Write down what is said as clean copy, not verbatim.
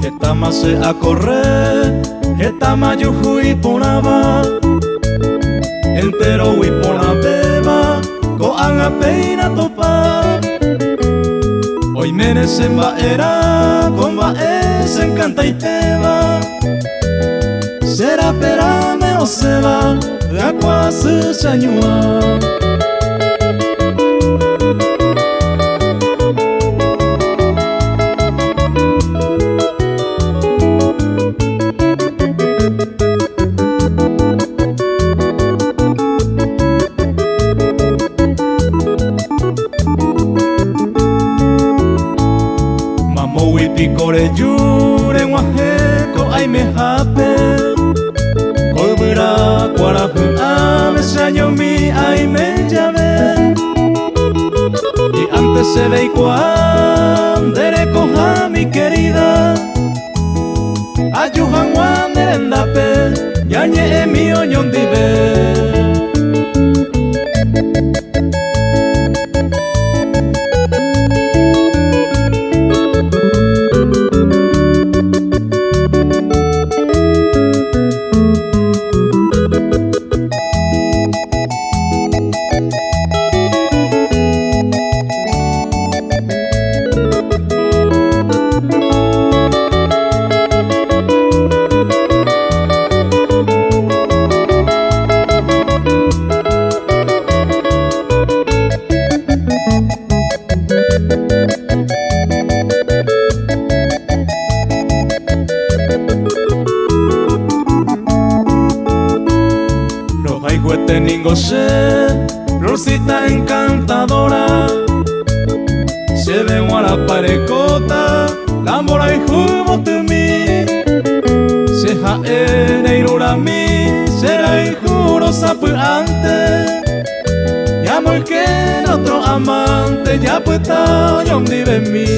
Hetáma che akorre, hetáma ajuhu iporãva, enterogui porãvéva ko'ág̃a péina topa. Oiméne che mba'erã ko mba'e chenkantaitéva, che raperãme osẽva hyakuã asy che añuã. Mamógui piko reju reg̃uahẽ ko aimehápe, ko yvyra kuarahy'ãme che añomi aime jave. Hi'ánte chéve eikuaa nde rekoha mi querida, aju hag̃ua ne rendápe ñañe'ẽmi oñondive. Rohayhuete ningo che, florcita encantadora, chéve g̃uarãpa erekóta la mborayhu yvotymi, che ha'e reirurami che rayhúrõ sapy'ánte, ñamoykéne otro amante japyta oñondivemi.